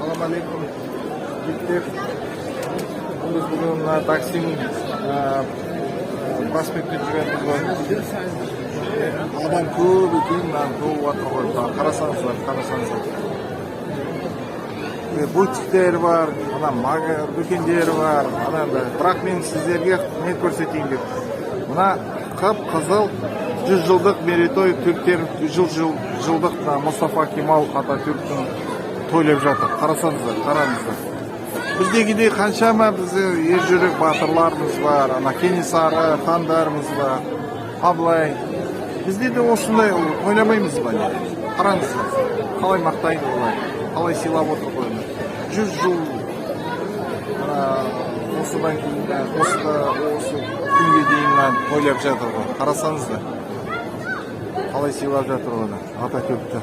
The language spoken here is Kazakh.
Салам алейкум, жігіттер! Біз бүгін мына Таксим проспектте жүріп ғой. Адам көп екен, мына толып жатыр ғой. Мына қарасаңыздар, қарасаңыздар. Бутиктер бар, ана дүкендер бар, ана да. Бірақ мен сіздерге не көрсетейін деп. Мына қып қызыл 100 жылдық мерейтой, түріктер 100 жылдық мына Мұстафа Кемал Ататүрктің тойлап жатыр. Қарасаңыздар, қараңыздар. Біздегідей қаншама бізде ержүрек батырларымыз бар, ана Кенесары хандарымыз бар, Абылай. Бізде де осындай ойламаймыз ба, не? Қараңыздар, қалай мақтайды олар, қалай сыйлап отыр ғой. 100 жыл ана, осыдан кейін осы күнге дейін мына тойлап жатыр ғой. Қарасаңыздар, қалай сыйлап жатыр оны, Ататүркті.